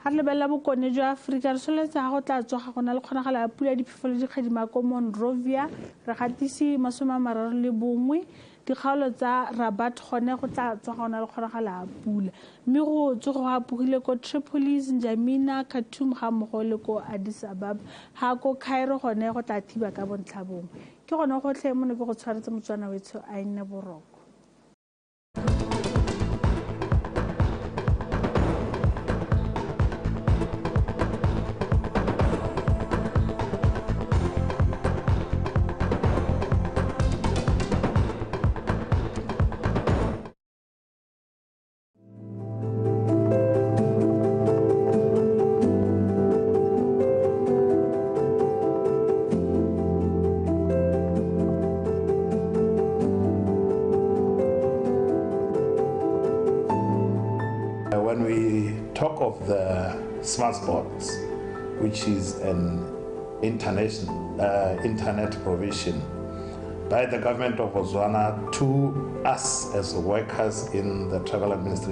Ga re lebelela bokone jwa Aforika, re soletse ga go tla tsoga go na le kgonagalo ya pula ya diphefo le dikgadima ko Monrovia, re gatise 31. Dikgaolo tsa Rabat gone go tla tsoga go na le kgonagalo ya pula, mme go tsoga go apogile ko Tripolis, N'Djamena, Khartoum ga mmogo le ko Addis Ababa. Ga ko Cairo gone go tla thiba ka bontlha bongwe. Ke gone gotlhe mo ne ke go tshwaretse Motswana wetsho a nne boroko. When we talk of the SmartSpots, which is an internet provision by the government of Botswana to us as workers in the travel administration.